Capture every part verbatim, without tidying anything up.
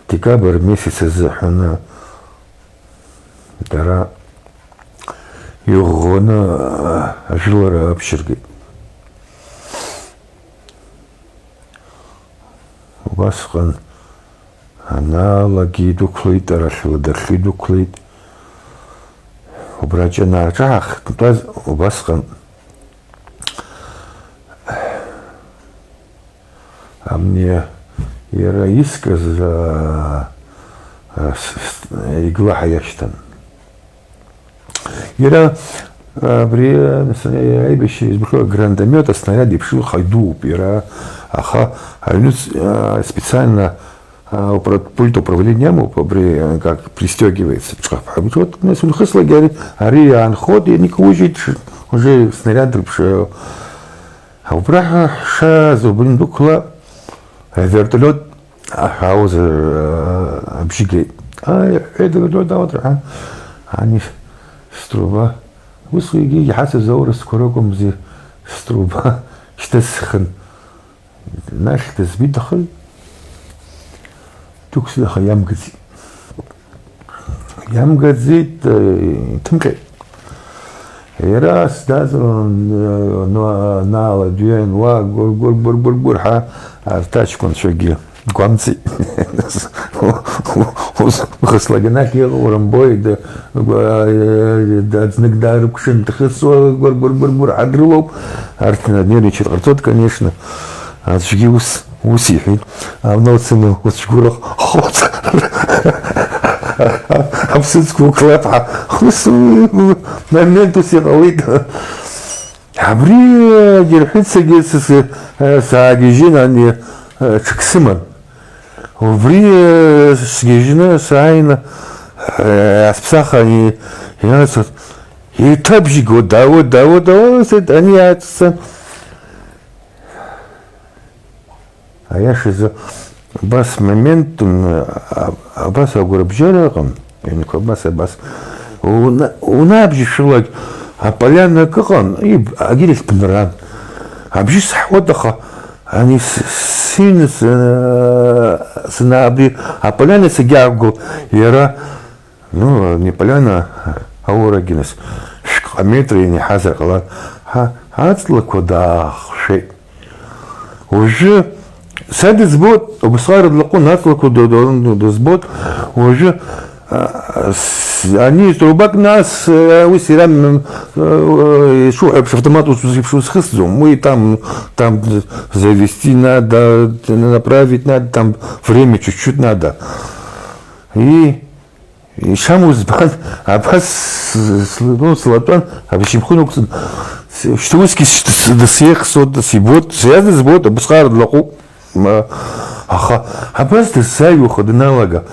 Декабр месяц азыҳәаны дара иӷәӷәаны ажәылара аԥшьыргеит. Убасҟан аналагьы идәықәлеит, арахь ладахьы идәықәлеит. Убра ҷанаарҿаҳахтәаз убасҟан Амни иара искыз, аа, с-, с-, иглаҳа иашьҭан. Иара, абри, нас, аибашьра избахьоу, агранатомет, аснариад еиԥш ихы дууп иара, аха аҩнуҵ, аа, специально, аа, упра-, пульт управления амоуп, абри, аа, как пристёгивается, ҿаҳәа. Вот, нас, унхыслак ари, ари иаанхоит, ианикаужьит, ш-, уже снаряд рыԥш-, Убра ҳәа шааз убри ндәықәла, авертолиот аҳәаауаз, э, абжьы геит. Ааи, иҳәҳәеит, авертолиот аауеит рҳәан, ани струба, усҟангьы иҳацыз аурысқәа ракәымзи, струба шьҭысхын. Нахь дызбеит, аха дықәсит, аха иамгаӡеит. Иамгаӡеит, э, иҭымҟьеит. Иара сдаҵалан, э, наала дҩеин, уа, гәыр, гәыр, гәыр, гәыр, гәыр ҳәа арҭ аҷкәынцәагьы гәамҵит. Ус, ус, хыслагьы анахь иҟоу рымбои, д-, гәа-, э, д-, знык даарыкәшан дхысуа, гәыр, гәыр, гәыр, гәыр ҳәа дрылоуп. Арҭ нервничать ҟарҵоит, конечно. Аӡәгьы ус, ус иҳәеит, "Амна уцаны уцәгәырӷ, хоц, аԥсыӡқәа уклаԥҳа, ус момент ус иҟалеит". Абри, э, дырҳәит, саргьы сыс-, э, саагьежьын, ани, э, ҽык сыман. Убри, э, сгьежьны сааины, э, асԥсахани иацыз, еиҭабжьгоит, дауа, дауа, дауа, сеит, ани иаацәцан. Аиашазы, убас моментын, а-, абас агәарабжьара ыҟан, ҩнқәа абас, абас. Уна-, унаабжьышәылак аполиана акы ыҟан, иб-, агьырахь бнаран. Абжьы саҳауеит, аха ани с-, сыҩны с-, сына абри аполиана сагьаақәгылт, иара Ну, не поляна, а ура, Гиннес. Шәҟа метра ианиҳазар ҟалап. Ҳа, аҵлақәа даахшәеит. Уажәы са дызбоит, убысҟак рыдлаҟәын, аҵлақәа д-, д-, д-, дызбоит. Уажәы, а, с-, ани трубак нас, э, уи сирам, э, э, ишуҳәо еиԥш, автомат ус, ус еиԥш усхысӡом. Уи там, там завести надо, направить надо, там время чуть-чуть надо. И Ишамуа збан, абас с-, с-, ну, слатәан, абжьымхы нықәҵан, с-, шьҭа усгьы с-, с-, дысеихсуан, дысибоит, сиазны збоит, абысҟак длаҟәуп. Ма, аха абас дысзааиуа даналага,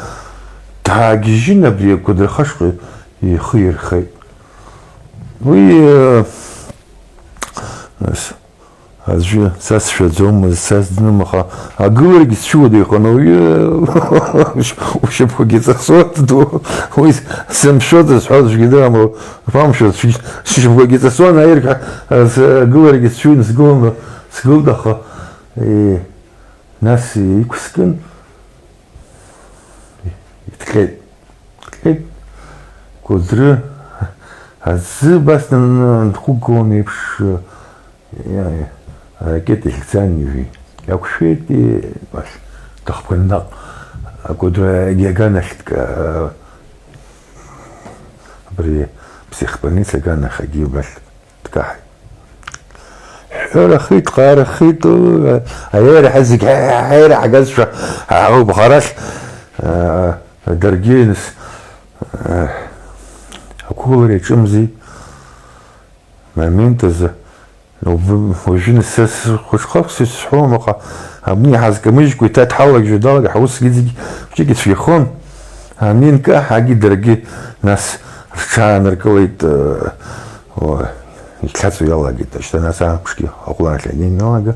даагьежьын, абри акәадра хашҟа ихы ирхеит. Уи, э, нас, Аӡәы са сшәаӡомызт, са сӡным, аха агыларагьы сцәыуадаҩхон ауаҩы, ушьапқәагьы ҵасуан, ду, уи сымшәоз зҳәоз аӡәгьы дыҟам, ԥамшәоз, сшьапқәагьы ҵасуан, аиргьы, агыларагьы сцәыуны сгылан, сгылт, аха, е, нас иқәскын, иҭҟьеит, иҭҟьеит, Кәыдры аӡы абас нанқәгылон еиԥш, Иа-, иа-, аракета ихьӡан ижәи. Иақәшәеит, и-, уахь, дыхԥаны наҟ. Акәадра аганахь дка-, абри психбольница аганахьгьы убрахь дкаҳаит. Ҳҳәарахеит, ҟаарахеит, аиааира ҳазегь ҳаиааира ҳагазшәа ҳаауп, ҳарахь, а, даргьы, нас, а, ақәгылара иаҿымзи. Момент азы, уб-, уажәы нас са схәыҷқәак сызҳәом, аха абни ҳазкамыжькәа иҭаҭҳалагьежьуа далага, ҳусгьы зегь хәҷык ицәгьахон. Ани нкаҳагьы даргьы нас рҽааныркылеит, э, о, иҭаҵо иалагеит. Шьҭа нас амшгьы ахәларахь аниналага,